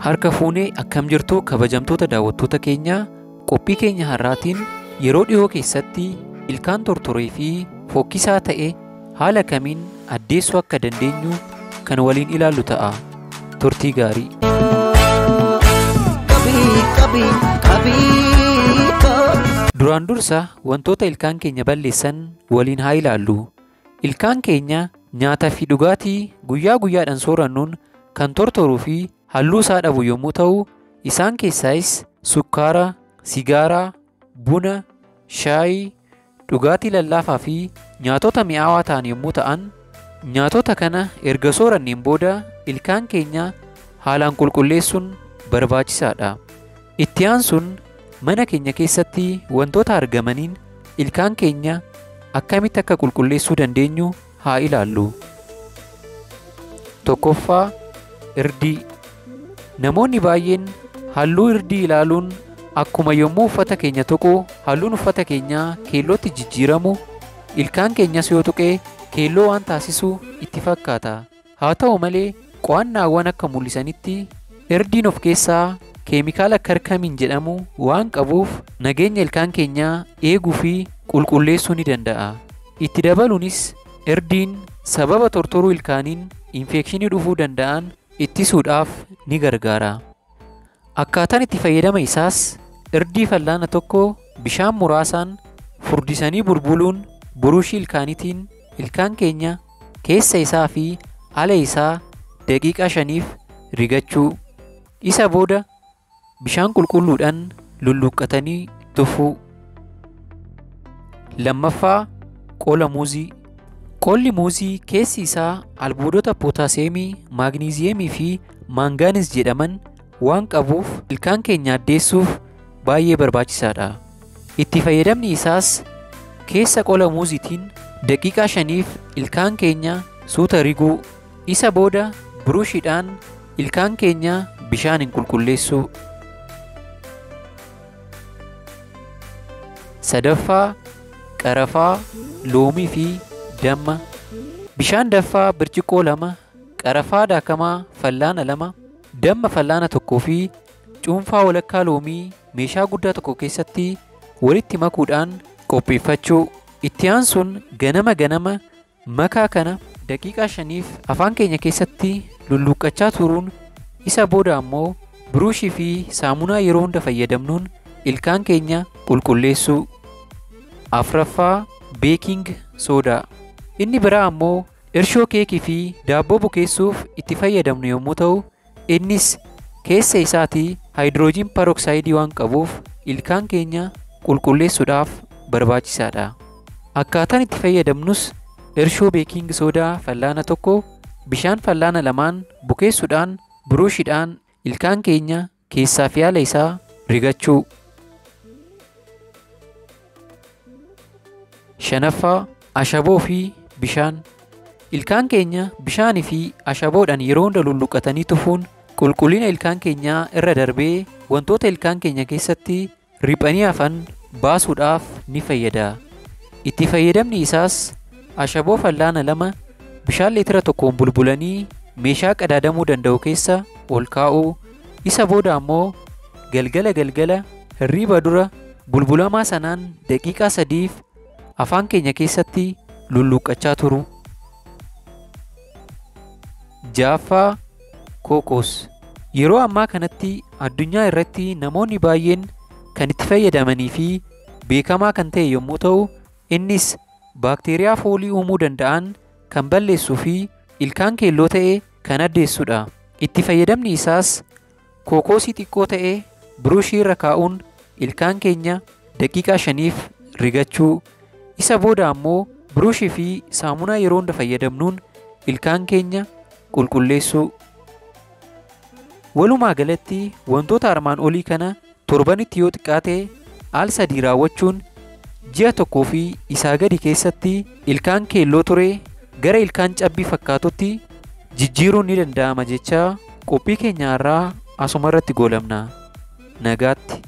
Harka fuunee akkam jirtu kabajamtoota daawwattoota keenyaa, qophii keenya har'aatiin yeroo dhiyoo keessatti ilkaan tortoree fi fokkisaa ta'e haala kamiin addeessuu akka dandeenyu kan waliin ilaallu ta'a. Turtii gaarii. Duraan dursa wantoota ilkaan keenya balleessan waliin haa ilaallu. Ilkaan keenya nyaataa fi dhugaatii guyyaa guyyaadhaan soorannuun kan tortoruu fi halluu isaa dhabu yommuu ta'u, isaan keessaayis sukkaara, sigaaraa, buna, shaayii, dhugaatii lallaafaa fi nyaatota mi'aawaa ta'an yommuu ta'an, nyaatota kana erga sooranneen booda ilkaan keenya haalaan qulqulleessuun barbaachisaadha. Itti aansuun mana keenya keessatti wantoota argamaniin ilkaan keenya akkamitti akka qulqulleessuu dandeenyu haa ilaallu. Tokkoffaa, irdii. Namoonni baay'een halluu irdii ilaaluun akkuma yommuu uffata keenya tuqu halluun uffata keenyaa keellootti jijjiiramu, ilkaan keenyas yoo tuqe keelloo waan taasisu itti fakkaata. Haa ta'u malee qo'annaawwan akka mul'isanitti irdiin of keessaa keemikaala karkamiin jedhamu waan qabuuf nageenya ilkaan keenyaa eeguu fi qulqulleessuu ni danda'a. Itti dabaluunis irdiin sababa tortoruu ilkaaniin infekshinii dhufuu danda'an ittisuudhaaf ni gargaara. Akkaataan itti fayyadama isaas irdii fallaana tokko bishaan muraasaan furdisanii bulbuluun buruushii ilkaaniitiin ilkaan keenya keessa isaa fi ala isaa daqiiqaa 5f rigachuu. Isa booda bishaan qulqulluudhaan lulluqqatanii tufuu. Lammaffaa, qola muuzii. Qolli muuzii keessi isaa albuudota pootaasiyeemii, maagniiziyeemii fi maangaanis jedhaman waan qabuuf ilkaan keenya addeessuuf baay'ee barbaachisaadha. Itti fayyadamni isaas keessa qola muuziitiin daqiiqaa 5f ilkaan keenya suuta riguu, isa booda buruushiidhaan ilkaan keenya bishaaniin qulqulleessuu. Sadaffaa, qarafaa, loomii fi damma. Bishaan danfaa birciqoo 2, qarafaa daakamaa fallaana 2, damma fallaana 1 fi cuunfaa walakkaa loomii meeshaa guddaa tokko keessatti walitti makuudhaan qopheeffachuu. Itti aansuun ganama ganama makaa kana daqiiqaa 5f afaan keenya keessatti lulluqqachaa turuun isa booda ammoo buruushii fi saamunaa yeroo hunda fayyadamnuun ilkaan keenya qulqulleessuu. Afraffaa, beeking soodaa. Inni biraa ammoo irshoo keekii fi daabboo bukeessuuf itti fayyadamnu yommuu ta'u, innis keessa isaatii haayidroojiin paroksaayidii waan qabuuf ilkaan keenya qulqulleessuudhaaf barbaachisaadha. Akkaataan itti fayyadamnus irshoo beeking soodaa fallaana 1 bishaan fallaana 2 bukeessuudhaan buruushiidhaan ilkaan keenya keessaa fi ala isaa rigachuu. Shanaffaa, ashaboo fi bishaan. Ilkaan keenya bishaanii fi ashaboodhaan yeroo hunda lulluqqatanii tufuun qulqullina ilkaan keenyaa irra darbee wantoota ilkaan keenya keessatti riphanii hafan baasuudhaaf ni fayyada. Itti fayyadamni isaas ashaboo fallaana 2 bishaan liitira 1 bulbulanii meeshaa qadaadamuu danda'u keessa ol kaa'uu, isa booda ammoo galgala galgala hirriba dura bulbulamaa sanaan daqiiqaa 3f afaan keenya keessatti lulluqqachaa turu. Ja'affaa, kookos. Yeroo ammaa kanatti addunyaa irratti namoonni baay'een kan itti fayyadamanii fi beekamaa kan ta'e yommuu ta'u, innis baakteeriyaa foolii uumuu danda'an kan balleessuu fi ilkaan keelloo ta'e kan addeessudha. Itti fayyadamni isaas kookosii xiqqoo ta'e buruushii irra kaa'uun ilkaan keenya daqiiqaa 5f rigachuu, isa booda ammoo buruushii fi saamunaa yeroo hunda fayyadamnuun ilkaan keenya qulqulleessuu. Walumaa galatti wantoota armaan olii kana torbanitti yoo xiqqaate al 3 raawwachuun ji'a 1 fi isaa gadi keessatti ilkaan keelloo ture gara ilkaan cabbii fakkaatutti jijjiiruun ni danda'ama jechaa qophii keenya har'aa asuma irratti goolabna. Nagaatti.